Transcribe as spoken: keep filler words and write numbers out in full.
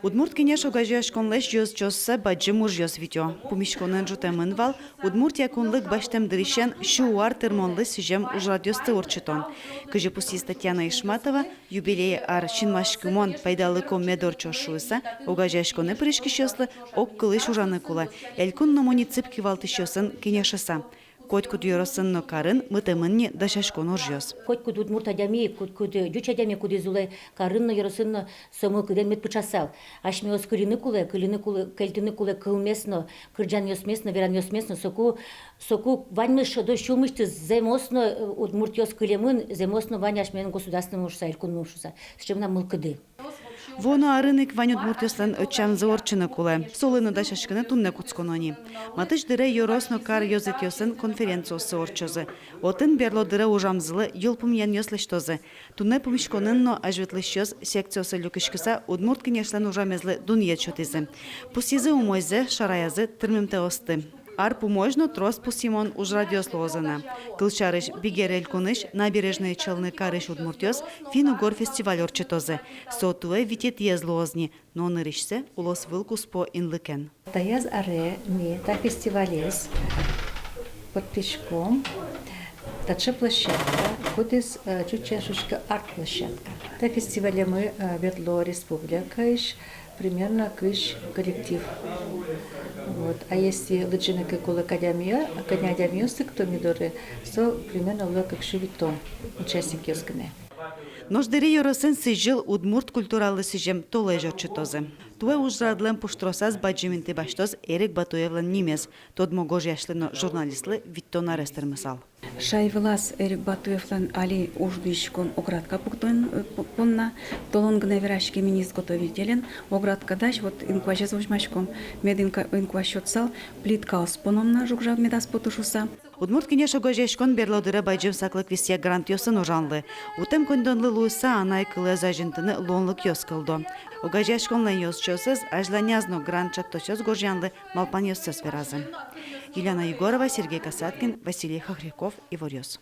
«Удмурт кенеш» огазеяськонлэсь ёзчиоссэ бадӟым ужъёс витё. Пумиськонын ӝутэмын вал Удмуртия кунлык басьтэм дырысен сю ар тырмонлы сӥзем ужрадъёсты ортчытон. Кызьы пусйиз Татьяна Ишматова, юбилей ар синмаськымон, пайдалыко мед ортчоз шуыса, огазеяськонэ пыриськисьёслы огкылысь ужаны кулэ, элькун но муниципал кивалтӥсьёсын кенешыса. Котькуд ёросын но карын мытэмын ни дасяськон ужъёс. Котькуд удмурт адями, котькуд ӟуч адями, кудӥз улэ карын но ёросын но, со мылкыдэн мед пыӵасал. Асьмеос кыльыны кулэ, кыльыны кулэ, кельтыны кулэ кылмес но, кырӟанъёсмес но, веранъёсмес но, соку, соку ваньмыз шӧдо сюлмысьтыз, зэмос но, э, удмуртъёс кылемын, зэмос но вань асьмелэн государствомы шуыса, элькунмы шуыса. Сыӵе мынам мылкыды. Вуоно арын ик вань удмуртъёслэн ӧтчамзы ортчыны кулэ. Солы но дасяськыны туннэ кутсконо ни. Матысь дыре ёрос но кар ёзэтъёсын конференциоссы ортчозы. Отын берло дыре ужамзылы йылпумъянъёс лэсьтозы. Туннэ пумиськонын но азьветлӥсьёс секциосы люкиськыса «Удмурт кенешлэн» ужамезлы дунъет сётӥзы. Пусйизы умойзэ, шараязы тырмымтэосты. Ар пумозь но трос пусйымон ужрадъёс луозы на. Кылсярысь, Бигер элькунысь Набережные Челны карысь удмуртъёс финн-угор фестиваль ортчытозы. Со туэ витетӥез луоз ни, но нырысьсэ улосвыл куспо инлыкен. Таяз аре ми та фестивалез поттӥськом таӵе площадка, кудӥз, э, ӟуч сямен шуиське, арт-площадка. Та фестивале ми, э, ветло республикаысь примерно кызь коллектив. Вот. А если лыдӟыны ке кулэ кӧня адями, кӧня адямиос ик то ми доры, со примерно луэ кык сю витьтон участникъёс гинэ. Нош Дэри ёросын сӥзьыл удмурт культуралы сӥзем толэзь ортчытозы. Туэ ужрадлэн пуштросаз бадӟым инты басьтоз Эрик Батуевлэн нимез. Тодмо гожъясьлы но журналистлы витьтон арес тырмысал. Шай вылаз Эрик Батуевлэн али уждӥськон оградка пуктон, э, п-, понна. Толон гинэ вераськем ини изготовителен. Оградка дась, вот, инкуазез возьмаськом. Мед инка-, инкуазь сётсал, плиткаос поном на, жуг-жаг медаз поты шуыса. «Удмурт кенеш» огазеяськон берло дыре бадӟым саклык висъя грантъёсын ужанлы. Утэм коньдонлы луыса, анай кылэз азинтыны луонлыкъёс кылдо. Огазеяськонлэн ёзчиосыз азьланяз но грант ӵектосъёс гожъянлы малпанъёссэс веразы. Елена Егорова, Сергей Касаткин, Василий Хохряков, «Иворъёс».